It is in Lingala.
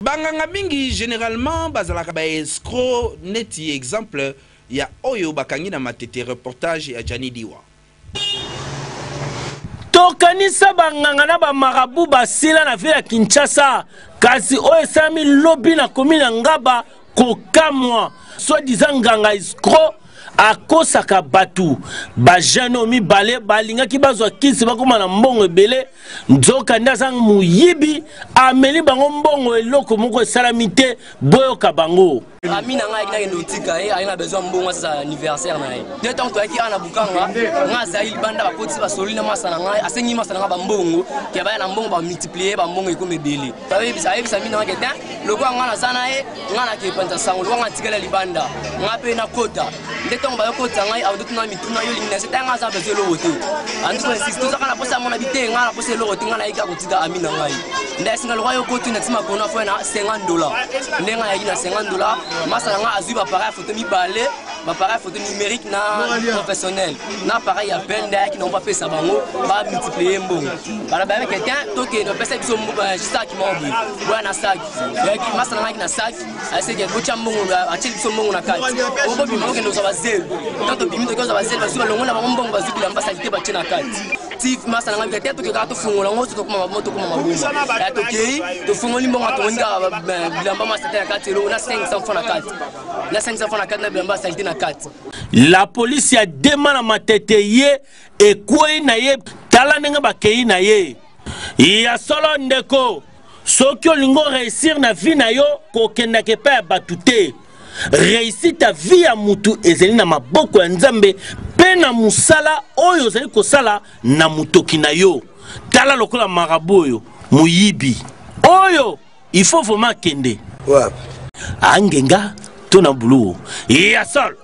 Banganga mingi generalement bazalaka ba escrocs neti exemple ya oyo bakangi na Matete reportage ya Djanny Diwa. Tokanisa banganga na ba marabout basila na ville ya Kinshasa kasi oyo esalami lobi na commune ya Ngaba kokamwa soit disant nganga escroc akosaka bato. Ba jeune oyo mibale balingaki bazwa kisi bakoma na mbongo ebele, nzoka nde aza moyibi, ameli bango mbongo, eloko moko esalami te. Boyoka bango. Ami na ngai nakende kotika ye, aye na besoin mbongo asala anniversaire na ye. Nde ntango toyaki awa na Bukanga, ngai azali libanda, bakotisi basololi na masa na ngai, asengi masa na ngai bambongo ke baya na mbongo bamultiplie bambongo ekomi ebele. Ayebisa ami na ngai ke te, lokola ngai naza na ye, ngai nakepanza sango, lokola ngai natikala libanda, ngai mpe nakota. Nde ntango bayokotisa ngai, awutotuna mituna, yo olingi na se te, ngai aza besoin eloko te, antuka tozaka na posa ya mona bi te, ngai na posa eloko te, ngai nayeki akotika ami na ngai. Nde asinga lokola yo koti na ntima kona foye na 50 $. Nde ngai ayaki na 50 $, masa na ngai azwi baappareil ya photo mibale, baappareil ya photo numérique na professionnel na appareil ya pene. Nde ayaki nango, bapesa bango, bamultiplie mbongo. Bala bayaki te, tokende, bapesa biso saki moko boye, boya na saki. Yaki masa na ngai na saki, aseke botya mbongo, atie biso mbongo na kati, obobima okende kozwa bazelu. Tant tobimi, toki kozwa bazelu, bazwi balongo na bango mbongo, bazwi bilamba salite batie na kati. Ti masa na ngai te, tokekaka tofungola yango, tokoma tokoma maboma ya tokei, tofungoli mbongo, tomoni kaka bilamba mwa salite na kati, eloko na 500 francs na kati, na 500 francs na kati, na bilamba ya salite na kati. La polisi ya Dema na Matete ye ekwei na ye, tala ndenge bakei na ye. Ya solo ndeko, soki olingi oréussir na vie na yo, kokendaka epai ya bato te. Réussite ya vie ya mutu ezali na maboko ya Nzambe mpe na mosala oyo ozali kosala na motoki na yo. Tala lokola marabout oyo, moyibi oyo, il faut vraiment akende angenga to na buluwo ya solo.